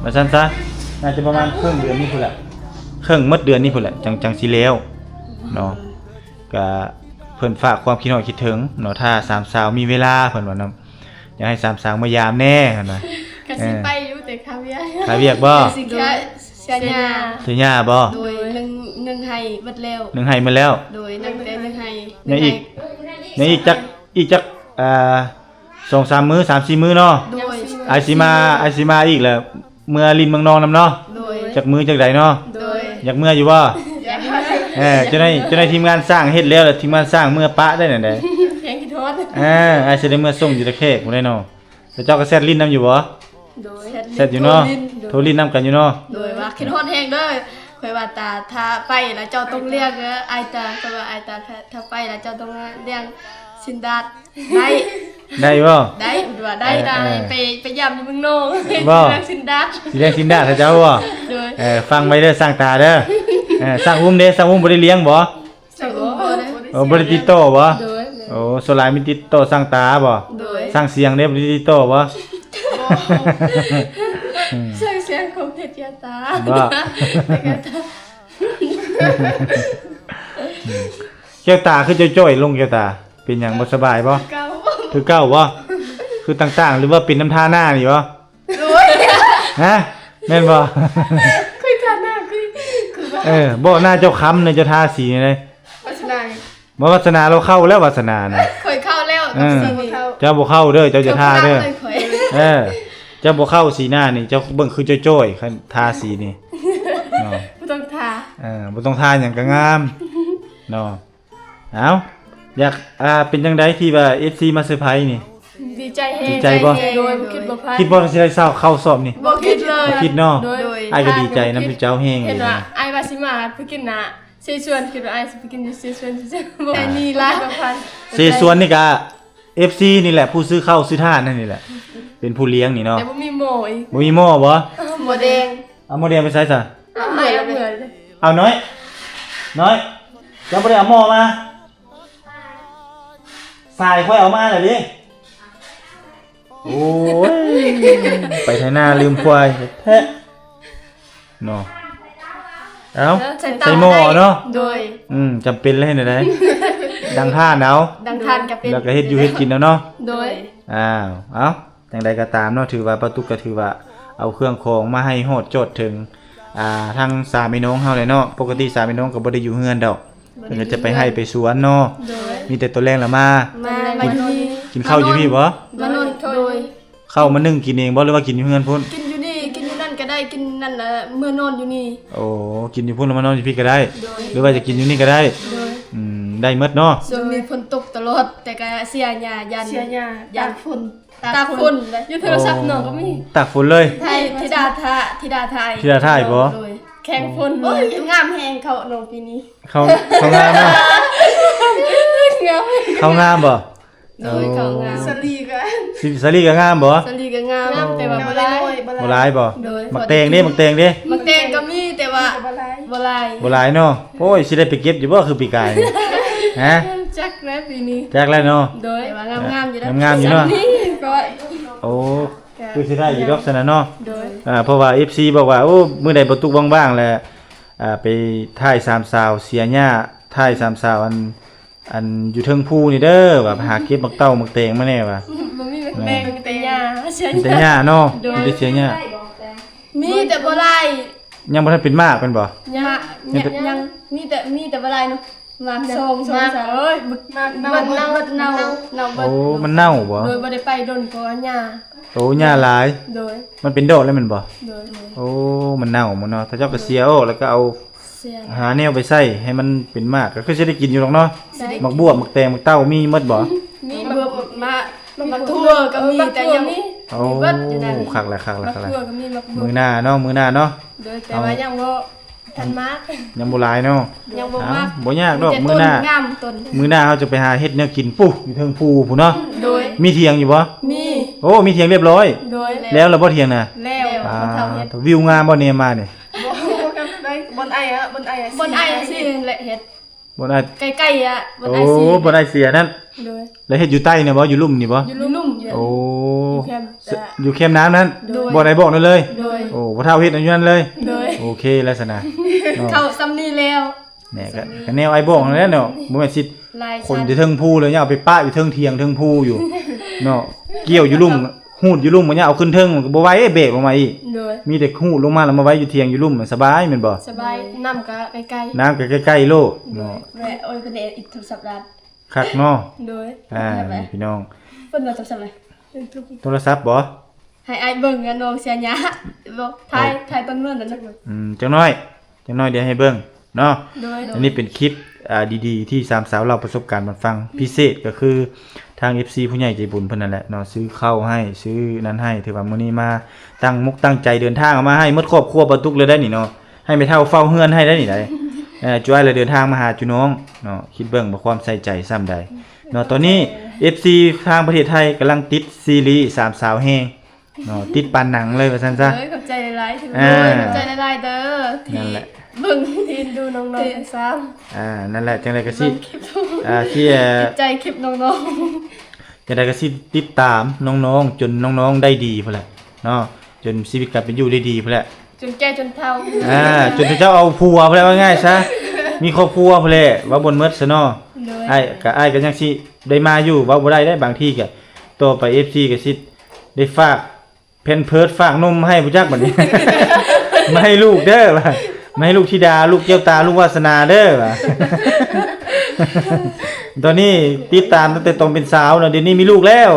ວ່າຊັ້ນຊະ ໜ້າຈະປະມານເຄິ່ງເດືອນນີ້ພຸ້ນແຫຼະ ເຄິ່ງໝົດເດືອນນີ້ພຸ້ນແຫຼະ ຈັ່ງ ຈັ່ງຊິແລ້ວເນາະ. ກະເພິ່ນຝາກຄວາມຄິດຮອດຄິດເຖິງເນາະ ຖ້າສາມສາວມີເວລາ ເພິ່ນວ່ານຳ ຢາກໃຫ້ສາມສາວມາຢາມແດ່ເພິ່ນວ່າ. ກະຊິໄປຢູ່ ເອີ ແຕ່ຄາວຽກ ຄາວຽກບໍ່? ກະຊິເສຍ ເສຍຫຍ້າ ເສຍຫຍ້າບໍ່? ໂດຍ ໜຶ່ງ ໜຶ່ງໄຮ່ໝົດແລ້ວ ໜຶ່ງໄຮ່ໝົດແລ້ວ. ໂດຍ ນັບແຕ່ໜຶ່ງໄຮ່ ຍັງອີກ ຍັງອີກຈັກ ອີກຈັກ ອ່າ ສອງສາມມື້ ສາມສີ່ມື້ເນາະ. ໂດຍ ອ້າຍຊິມາ ອ້າຍຊິມາອີກແລ້ວ ເມືອຫຼິ້ນເມືອງນອງນຳເນາະ. ໂດຍ ຈັກມື້ຈັກໃດເນາະ. ໂດຍ ຢາກເມືອຢູ່ບໍ່? ຢາກເມືອ. ເອີ ເຈົ້ານາຍ ເຈົ້ານາຍທີມງານຊ້າງເຮັດແລ້ວ ແລ້ວທີມງານຊ້າງເມືອປະໄດ້ແນວໃດ? ແຮງຄິດຮອດ. ເອີ ອ້າຍຊິໄດ້ເມືອສົ່ງຢູ່ຕະແຄກພຸ້ນແຫຼະເນາະ. ແລ້ວເຈົ້າກໍແຊັດຫຼິ້ນນຳຢູ່ບໍ່? ໂດຍ ແຊັດຢູ່ເນາະ ໂທຫຼິ້ນນຳກັນຢູ່ເນາະ. ໂດຍ ວ່າຄິດຮອດແຮງເດີ ຂ້ອຍວ່າຕາ ຖ້າໄປແລ້ວເຈົ້າຕ້ອງລ້ຽງເດີ ອ້າຍຕາ ຂ້ອຍວ່າອ້າຍຕາ ຖ້າ ຖ້າໄປແລ້ວເຈົ້າຕ້ອງລ້ຽງຊີ້ນດາດ. ໄດ້ ໄດ້ບໍ່? ໄດ້ ເພິ່ນວ່າໄດ້. ເອີ ໄດ້ ເອີ ໄປ ໄປຢາມຢູ່ເມືອງນອງບໍ່? ລ້ຽງຊີ້ນດາດ ຊິລ້ຽງຊີ້ນດາດໃຫ້ເຈົ້າບໍ່? ໂດຍ ເອີ ຟັງໄວ້ເດີ ຊ້າງຕາເດີ. ເອີ ຊ້າງອຸ້ມເດ້ ຊ້າງອຸ້ມບໍ່ໄດ້ລ້ຽງບໍ່? ຊ້າງອຸ້ມບໍ່ໄດ້ ໂອ້ ບໍ່ໄດ້ຕິດຕໍ່ບໍ່? ໂດຍ ໂອ້ ສ່ວນຫຼາຍມີຕິດຕໍ່ຊ້າງຕາບໍ່? ໂດຍ ຊ້າງສຽງເດ້ ບໍ່ໄດ້ຕິດຕໍ່ບໍ່? ບໍ່ ອືມ ຊ້າງສຽງຂອງເທບຍາຕາບໍ່? ແກ້ວຕາຄືຈ່ອຍໆລົງ ແກ້ວຕາ ເປັນຫຍັງ ບໍ່ສະບາຍບໍ່? ຄືເກົ່າ ຄືເກົ່າບໍ່? ຄືຕ່າງໆ ຫຼືວ່າເປັນນຳທາໜ້ານີ້ບໍ່? ໂດຍ ຮະ ແມ່ນບໍ່? ຂ້ອຍທາໜ້າຄື ຄືວ່າ ເອີ ບໍ່ ໜ້າເຈົ້າຄຳເນາະ ເຈົ້າທາສີນີ້ເດ້. ວາສະໜາ ບໍ່ ວາສະໜາລາວເຂົ້າແລ້ວ ວາສະໜານະ ຂ້ອຍເຂົ້າແລ້ວ ເອີ ກັບສີນີ້ ເຈົ້າບໍ່ເຂົ້າເດີ ເຈົ້າຢ່າທາເດີ. ເອີ ເຈົ້າບໍ່ເຂົ້າສີໜ້ານີ້ ເຈົ້າເບິ່ງຄືຈ່ອຍໆ ຄັນທາສີນີ້ເນາະ. ບໍ່ຕ້ອງທາ ເອີ ບໍ່ຕ້ອງທາຫຍັງກໍງາມເນາະ. ເອົ້າ ຢາກ ອ່າ ເປັນຈັ່ງໃດທີ່ວ່າເອັຟຊີມາເຊີໄພນີ້? ດີໃຈແຮງ ດີໃຈບໍ່? ໂດຍ ບໍ່ຄິດບໍ່ຝັນ ຄິດບໍ່ວ່າຊິໄດ້ເຊົ່າເຂົ້າສອບນີ້? ບໍ່ຄິດເລີຍ ບໍ່ຄິດເນາະ. ໂດຍ ອ້າຍກໍດີໃຈນຳເຈົ້າແຮງ ເຫັນວ່າອ້າຍວ່າຊິມາໄປກິນນະເຊຊວນ ຄິດວ່າອ້າຍຊິໄປກິນຢູ່ເຊຊວນ ບໍ່ ອັນນີ້ຫຼາຍກວ່າພັນ. ເຊຊວນນີ້ກະເອັຟຊີນີ້ແຫຼະ ຜູ້ຊື້ເຂົ້າຊື້ທານນັ້ນນີ້ແຫຼະ ເປັນຜູ້ລ້ຽງນີ້ເນາະ. ແຕ່ບໍ່ມີໝໍ້ອີກ ບໍ່ມີໝໍ້ບໍ່? ໝໍ້ແດງ ເອົາໝໍ້ແດງໄປໃສຊະ? ເອົາເໝືອຍ ເອົາເໝືອຍ ເອົານ້ອຍ ນ້ອຍ ເຈົ້າບໍ່ໄດ້ເອົາໝໍ້ມາ? ສາຍຂ້ອຍເອົາມາແລ້ວເດ້. ໂອ້ຍ ໄປໄຖນາລືມຄວາຍແທ້ເນາະ. ເອົ້າ ເອີ ໃສ່ໝໍ້ເນາະ. ໂດຍ ອືມ ຈຳເປັນແລ້ວເຮັດແນວໃດ? ດັງທ່ານເອົາ ດັງທ່ານກໍເປັນ ແລ້ວກໍເຮັດຢູ່ເຮັດກິນເອົາເນາະ. ໂດຍ ອ້າວ ເອົ້າ ຈັ່ງໃດກໍຕາມເນາະ ຖືວ່າປ້າຕຸກກໍຖືວ່າເອົາເຄື່ອງຂອງມາໃຫ້ຮອດຈອດເຖິງ ອ່າ ທາງສາມພີ່ນ້ອງເຮົາແຫຼະເນາະ. ປົກກະຕິສາມພີ່ນ້ອງກໍບໍ່ໄດ້ຢູ່ເຮືອນດອກ ເພິ່ນກໍຈະໄປໄຮ່ໄປສວນເນາະ. ໂດຍ ມີແຕ່ຕອນແລງລະມາ ມາ ມາຢູ່ນີ້ ກິນເຂົ້າຢູ່ພີ້ບໍ່? ມານອນ ໂດຍ ເຂົ້າມາໜຶ້ງກິນເອງບໍ່ ຫຼືວ່າກິນຢູ່ເຮືອນພຸ້ນ? ກິນຢູ່ນີ້ ກິນຢູ່ນັ້ນກໍໄດ້ ກິນນັ້ນລະເມືອນອນຢູ່ນີ້. ໂອ້ ກິນຢູ່ພຸ້ນລະມານອນຢູ່ພີ້ກໍໄດ້. ໂດຍ ຫຼືວ່າຈະກິນຢູ່ນີ້ກໍໄດ້. ໂດຍ ອືມ ໄດ້ໝົດເນາະ. ຊ່ວງນີ້ຝົນຕົກຕະຫຼອດ ແຕ່ກໍເສຍຫຍ້າ ຢ້ານ ເສຍຫຍ້າ ຢ້ານຝົນ ຕາກຝົນ ຢູ່ໂທລະສັບນ້ອງກໍມີ ຕາກຝົນເລີຍ. ໄທ ທິດາທາ ທິດາໄທ ທິດາໄທບໍ່? ໂດຍ ແຂ່ງຝົນ. ໂອ້ຍ ງາມແຮງເຂົານ້ອງປີນີ້ ເຂົາ ເຂົາງາມເນາະ. ເຂົາງາມບໍ່? ໂດຍ ເຂົາງາມ. ສາລີກໍ ສາ ສາລີກໍງາມບໍ່? ສາລີກໍງາມ ແຕ່ວ່າບໍ່ຫຼາຍ ບໍ່ຫຼາຍບໍ່? ໂດຍ. ໝາກແຕງເດ້? ໝາກແຕງເດ້? ໝາກແຕງກໍມີ ແຕ່ວ່າບໍ່ຫຼາຍ ບໍ່ຫຼາຍເນາະ. ໂອ້ຍ ຊິໄດ້ໄປເກັບຢູ່ບໍ່ ຄືປີກາຍນີ້? ຮະ? ຈັກແລ້ວປີນີ້ ຈັກແລ້ວເນາະ. ໂດຍ. ແຕ່ວ່າງາມໆຢູ່ເດ້ ງາມໆຢູ່ເນາະ. ໂອ້ ຄືຊິໄດ້ຢູ່ດອກຊັ້ນນະເນາະ. ໂດຍ. ອ່າ ເພາະວ່າເອັຟຊີບອກວ່າ ໂອ້ ມື້ໃດບໍ່ຕຸກວ່າງໆ ແລ້ວ ອ່າ ໄປຖ່າຍສາມສາວເສຍຫຍ້າ ຖ່າຍສາມສາວ ອັນ ອັນຢູ່ເທິງພູນີ້ເດີ ວ່າໄປຫາເກັບໝາກເຕົ້າໝາກແຕງມາແດ່ວ່າ. ບໍ່ມີໝາກແຕງ ມີແຕ່ຫຍ້າ ມີແຕ່ຫຍ້າເນາະ. ໂດຍ. ມີແຕ່ເສຍຫຍ້າ ມີແຕ່ບໍ່ຫຼາຍ. ຍັງບໍ່ທັນເປັນໝາກແມ່ນບໍ່? ຍັງ ຍັງ ຍັງ ມີແຕ່ ມີແຕ່ບໍ່ຫຼາຍເນາະ. ໝາກສອງ ສອງ ສາມ ໂອ້ຍ ໝາກເນົ່າ ໝາກເນົ່າ ເນົ່າ ເນົ່າເບິດ. ໂອ້ ມັນເນົ່າບໍ່? ໂດຍ. ບໍ່ໄດ້ໄປດົນກໍຫຍ້າ. ໂອ້ ຫຍ້າຫຼາຍ. ໂດຍ. ມັນເປັນດອກແລ້ວແມ່ນບໍ່? ໂດຍ. ໂອ້ ມັນເນົ່າໝົດເນາະ. ເຂົາເຈົ້າກໍເສຍອອກ ແລ້ວກໍເອົາ ເສຍ ຫາແນວໄປໃສ່ໃຫ້ມັນເປັນໝາກ ກໍຄືຊິໄດ້ກິນຢູ່ດອກເນາະ. ຊິໄດ້ກິນ. ໝາກບວບ ໝາກແຕງ ໝາກເຕົ້າ ມີໝົດບໍ່? ມີໝາກບວບ ໝາກ ໝາກຖົ່ວກໍມີ ແຕ່ຍັງມີ ໂອ້ ມີເບິດຢູ່ນັ້ນ. ຄັກລະ ຄັກລະ ຄັກລະ. ໝາກຖົ່ວກໍມີ ໝາກບວບ. ມື້ໜ້າເນາະ ມື້ໜ້າເນາະ. ໂດຍ. ແຕ່ວ່າຍັງບໍ່ທັນໝາກ ຍັງບໍ່ຫຼາຍເນາະ. ຍັງບໍ່ໝາກ. ເອົ້າ ບໍ່ຍາກດອກ. ມີແຕ່ ມື້ໜ້າ ຕົ້ນງາມຕົ້ນ ມື້ໜ້າເຮົາຈະໄປຫາເຮັດແນວກິນ ປູ້ ຢູ່ເທິງພູພຸ້ນເນາະ. ໂດຍ. ມີຖຽງຢູ່ບໍ່? ມີ. ໂອ້ ມີຖຽງລຽບຮ້ອຍ. ໂດຍ. ແລ້ວລະບໍ່ຖຽງນະ? ແລ້ວ. ອ່າ ວິວງາມບໍ່ແນມມານີ້? ບໍ່ ບ່ອນອ້າຍອະ ບ່ອນອ້າຍອະ ບ່ອນອ້າຍຊິແຫຼະເຮັດ ບ່ອນອ້າຍ ໃກ້ໆອະ ບ່ອນອ້າຍຊິ. ໂອ້ ບ່ອນອ້າຍຊິອັນນັ້ນ. ໂດຍ. ແລ້ວເຮັດຢູ່ໃຕ້ນີ້ບໍ່? ຢູ່ລຸ່ມນີ້ບໍ່? ຢູ່ລຸ່ມ. ໂອ້ ຢູ່ແຄມ ຢູ່ແຄມນ້ຳນັ້ນ. ໂດຍ. ບ່ອນອ້າຍບອກນັ້ນເລີຍ. ໂດຍ. ໂອ້ ພໍ່ເຖົ້າເຮັດຢູ່ນັ້ນເລີຍ. ໂດຍ. ໂອເຄແລ້ວຊັ້ນນະ ເຂົ້າຊ່ຳນີ້ແລ້ວ. ແນ່ ກໍ ກໍແນວອ້າຍບອກນັ້ນແຫຼະເນາະ ບໍ່ແມ່ນຊິ ຄົນຢູ່ເທິງພູແລ້ວຍັງເອົາໄປປະຢູ່ເທິງຖຽງເທິງພູຢູ່ເນາະ. ກ່ຽວຢູ່ລຸ່ມ ຮູດຢູ່ລຸ່ມກໍຍັງເອົາຂຶ້ນເທິງ ມັນກໍບໍ່ໄຫວ ເບກລົງມາອີກ. ໂດຍ. ມີແຕ່ຮູດລົງມາແລ້ວມາໄວ້ຢູ່ຖຽງຢູ່ລຸ່ມ ມັນສະບາຍແມ່ນບໍ່? ສະບາຍ. ນ້ຳກໍໃກ້ໆ ນ້ຳກໍໃກ້ໆໂລດເນາະ. ໂດຍ. ໂອ້ຍ ເພິ່ນເຮັດອີກໂທລະສັບລັດ ຄັກເນາະ. ໂດຍ. ອ່າ ພີ່ນ້ອງ ເພິ່ນວ່າໂທລະສັບ ໂທລະສັບບໍ່? ໃຫ້ອ້າຍເບິ່ງອັນນ້ອງເສຍຫຍ້າ ບອກ ຖ່າຍ ຖ່າຍຕອນເມື່ອນັ້ນນະ. ອືມ ຈັກໜ້ອຍ ຈັກໜ້ອຍດຽວໃຫ້ເບິ່ງເນາະ. ໂດຍ. ອັນນີ້ເປັນຄລິບ ອ່າ ດີໆ ທີ່ສາມສາວເລົ່າປະສົບການມາຟັງ ພິເສດກໍຄືທາງເອັຟຊີຜູ້ໃຫຍ່ໃຈບຸນເພິ່ນນັ້ນແຫຼະເນາະ ຊື້ເຂົ້າໃຫ້ ຊື້ນັ້ນໃຫ້ ຖືວ່າມື້ນີ້ມາຕັ້ງມົກຕັ້ງໃຈເດີນທາງເອົາມາໃຫ້ໝົດຄອບຄົວປາຕຸກເລີຍໄດ໋ນີ້ເນາະ. ໃຫ້ແມ່ເຖົ້າເຝົ້າເຮືອນໃຫ້ໄດ້ນີ້ໄດ໋. ເອີ ຈຸອ້າຍລະເດີນທາງມາຫາຈຸນ້ອງເນາະ ຄິດເບິ່ງວ່າຄວາມໃສ່ໃຈສ່ຳໃດເນາະ. ຕອນນີ້ເອັຟຊີທາງປະເທດໄທກຳລັງຕິດຊີຣີສາມສາວແຮງເນາະ ຕິດປານໜັງເລີຍວ່າຊັ້ນຊະ. ໂດຍ ຂອບໃຈຫຼາຍໆ ອ່າ ໂດຍ ຂອບໃຈຫຼາຍໆເດີ ທີ່ເບິ່ງ ທີ່ເອັນດູນ້ອງໆທັງສາມ. ອ່າ ນັ້ນແຫຼະ ຈັ່ງໃດກໍຊິ ອ່າ ຊິ ເອີ ຕິດໃຈຄລິບນ້ອງໆ ຈັ່ງໃດກໍຊິຕິດຕາມນ້ອງໆ ຈົນນ້ອງໆໄດ້ດີພຸ້ນແຫຼະເນາະ ຈົນຊີວິດການເປັນຢູ່ໄດ້ດີພຸ້ນແຫຼະ. ຈົນແກ່ຈົນເຖົ້າ ອ່າ ຈົນເຂົາເຈົ້າເອົາຜົວພຸ້ນແຫຼະ ວ່າງ່າຍຊະ ມີຄອບຄົວພຸ້ນແຫຼະ ວ່າບ່ອນໝົດຊະເນາະ. ໂດຍ. ອ້າຍກໍ ອ້າຍກໍຍັງຊິໄດ້ມາຢູ່ ເວົ້າບໍ່ໄດ້ເດ້ ບາງທີກໍ ຕໍ່ໄປເອັຟຊີກໍຊິໄດ້ຝາກແພມເພີດ ຝາກນົມໃຫ້ ບໍ່ຈັກບັດນີ້ ມາໃຫ້ລູກເດີ ມາໃຫ້ລູກທິດາ ລູກແກ້ວຕາ ລູກວາສະໜາເດີ. ຕອນນີ້ຕິດຕາມຕັ້ງແຕ່ຕອນເປັນສາວເນາະ ດຽວນີ້ມີລູກແລ້ວ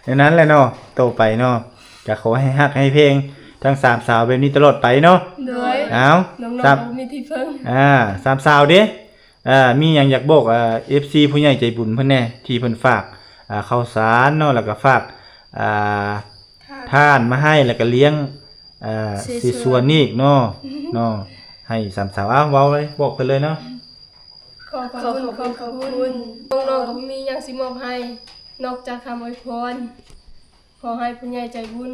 ແນວນັ້ນແຫຼະເນາະ ຕໍ່ໄປເນາະ. ກໍຂໍໃຫ້ຮັກໃຫ້ແພງທັງສາມສາວແບບນີ້ຕະຫຼອດໄປເນາະ. ໂດຍ. ເອົາ ນ້ອງໆ ສາມ ກໍບໍ່ມີທີ່ເພິ່ງ. ອ່າ ສາມສາວເດ້ ເອີ ມີຫຍັງຢາກບອກ ເອີ ເອັຟຊີຜູ້ໃຫຍ່ໃຈບຸນເພິ່ນແດ່ ທີ່ເພິ່ນຝາກ ອ່າ ເຂົ້າສານເນາະ ແລ້ວກໍຝາກ ອ່າ ທານ ທານມາໃຫ້ ແລ້ວກໍລ້ຽງ ອ່າ ເສສວນ ເສສວນອີກເນາະ ເນາະ ໃຫ້ສາມສາວ ເອົາ ເວົ້າເລີຍ ບອກເພິ່ນເລີຍເນາະ. ຂອບພະຄຸນ ຂອບພະຄຸນ ນ້ອງໆ ກໍບໍ່ມີຫຍັງຊິມອບໃຫ້ ນອກຈາກຄຳອວຍພອນ ຂໍໃຫ້ຜູ້ໃຫຍ່ໃຈບຸນ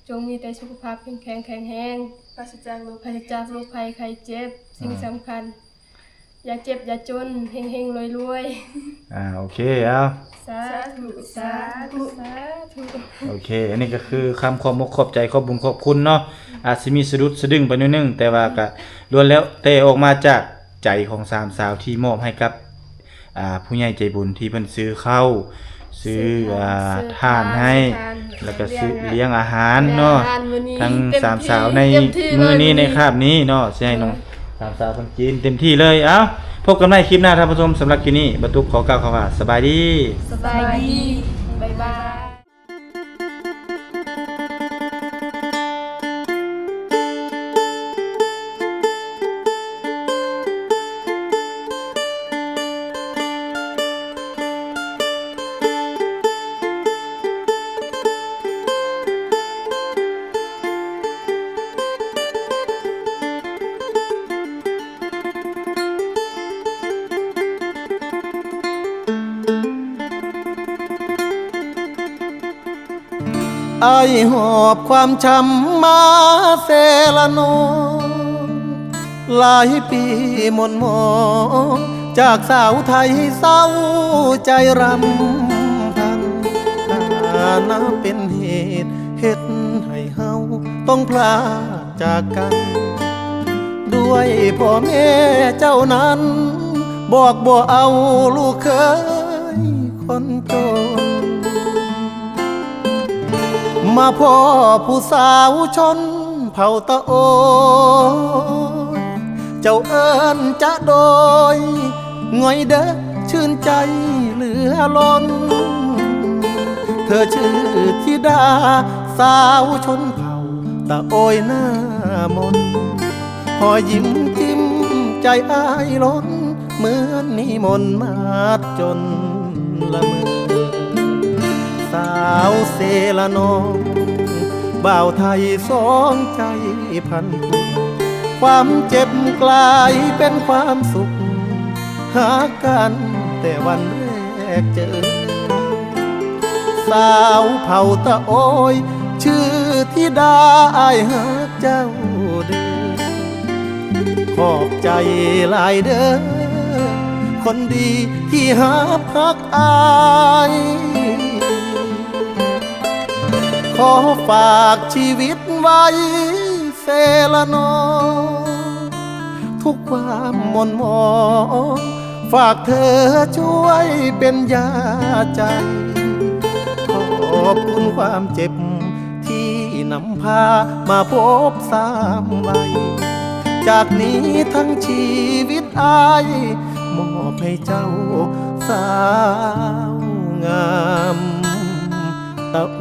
ຈົ່ງມີແຕ່ສຸຂະພາບເຂັ້ມແຂງແຂງແຮງ ປາສະຈາກໂລກ ປາສະຈາກໂລກໄພໄຂ້ເຈັບ ສິ່ງສຳຄັນ ຢ່າເຈັບຢ່າຈົນ ເຮັງໆລວຍໆ. ອ່າ ໂອເຄ ເອົາ ສາທຸ ສາທຸ ສາທຸ. ໂອເຄ ອັນນີ້ກໍຄືຄຳຂອບອົກຂອບໃຈ ຂອບບຸນຂອບຄຸນເນາະ ອາດຊິມີສະດຸດສະດຶງໄປໜ້ອຍໜຶ່ງ ແຕ່ວ່າກໍລ້ວນແລ້ວແຕ່ອອກມາຈາກໃຈຂອງສາມສາວທີ່ມອບໃຫ້ກັບ ອ່າ ຜູ້ໃຫຍ່ໃຈບຸນທີ່ເພິ່ນຊື້ເຂົ້າ ຊື້ ຊື້ ອ່າ ທານໃຫ້ ແລ້ວກໍຊື້ ລ້ຽງອາຫານເນາະ ທາງສາມສາວໃນມື້ນີ້ ໃນຄາບນີ້ເນາະ ຊິໃຫ້ນ້ອງສາມສາວເພິ່ນກິນເຕັມທີ່ເລີຍ. ເອົ້າ ພົບກັນໃໝ່ຄລິບໜ້າທ່ານຜູ້ຊົມ ສຳລັບຄລິບນີ້ ບ່າວຕຸກຂໍກ່າວຄຳວ່າ ສະບາຍດີ ສະບາຍດີ ບາຍບາຍ. ອ້າຍຫອບຄວາມຊ້ຳມາເຊລະນອງ ຫຼາຍປີໝ່ນໝອງ ຈາກສາວໄທເສົ້າໃຈຣຳພັນ ຖານະເປັນເຫດເຮັດໃຫ້ເຮົາຕ້ອງພລາກຈາກກັນ ດ້ວຍພໍ່ແມ່ເຈົ້ານັ້ນ ບອກບໍ່ເອົາລູກເຂີຍຄົນຈົນ ມາພໍ້ຜູ້ສາວຊົນເຜົ່າຕະໂອຍ ເຈົ້າເອີ້ນຈະໂດຍ ງ່ອຍເດີຊື່ນໃຈເຫຼືອລົ້ນ ເທີຊື່ທິດາສາວຊົນເຜົ່າຕະໂອຍໜ້າມົນ ຮອຍຍິ້ມຈິ້ມໃຈອ້າຍລົ້ນ ເໝືອນມີມົນມາດຈົນລະເມີ ສາວເຊລະນອງ ບ່າວໄທສອງໃຈພັນຜູກ ຄວາມເຈັບກລາຍເປັນຄວາມສຸກ ຫາກັນແຕ່ວັນແລກເຈີ ສາວເຜົ່າຕະໂອຍ ຊື່ທິດາ ອ້າຍຮັກເຈົ້າເດີ ຂອບໃຈຫຼາຍເດີ ຄົນດີທີ່ຮັບຮັກອ້າຍ ຂໍຝາກຊີວິດໄວ້ເຊລະນອງ ທຸກຄວາມໝ່ນໝອງ ຝາກເທີຊ່ວຍເປັນຢາໃຈ ຂອບຄຸນຄວາມເຈັບທີ່ນຳພາມາພົບຊ້ຳໄວ້ ຈາກນີ້ທັງຊີວິດອ້າຍ ມອບໃຫ້ເຈົ້າສາວງາມຕະໂອ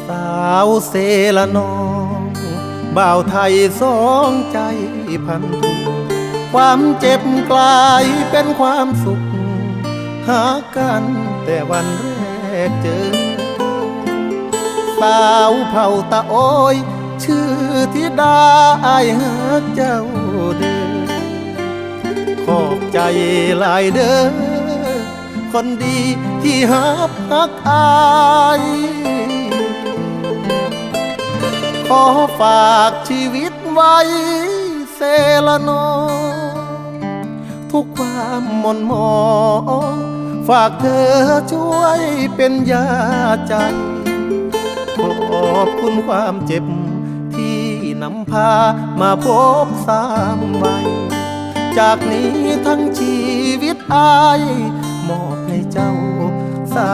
ສາວເຊລະນອງ ບ່າວໄທສອງໃຈພັນຜູກ ຄວາມເຈັບກລາຍເປັນຄວາມສຸກ ຫາກັນແຕ່ວັນແລກເຈີ ສາວເຜົ່າຕະໂອຍ ຊື່ທິດາ ອ້າຍຮັກເຈົ້າເດີ ຂອບໃຈຫຼາຍເດີ ຄົນດີທີ່ຮັບຮັກອ້າຍ ຂໍຝາກຊີວິດໄວ້ເຊລະນອງ ທຸກຄວາມໝ່ນໝອງ ຝາກເທີຊ່ວຍເປັນຢາໃຈ ຂອບຄຸນຄວາມເຈັບທີ່ນຳພາມາພົບຊ້ຳໄວ້ ຈາກນີ້ທັງຊີວິດອ້າຍ ມອບໃຫ້ເຈົ້າສາ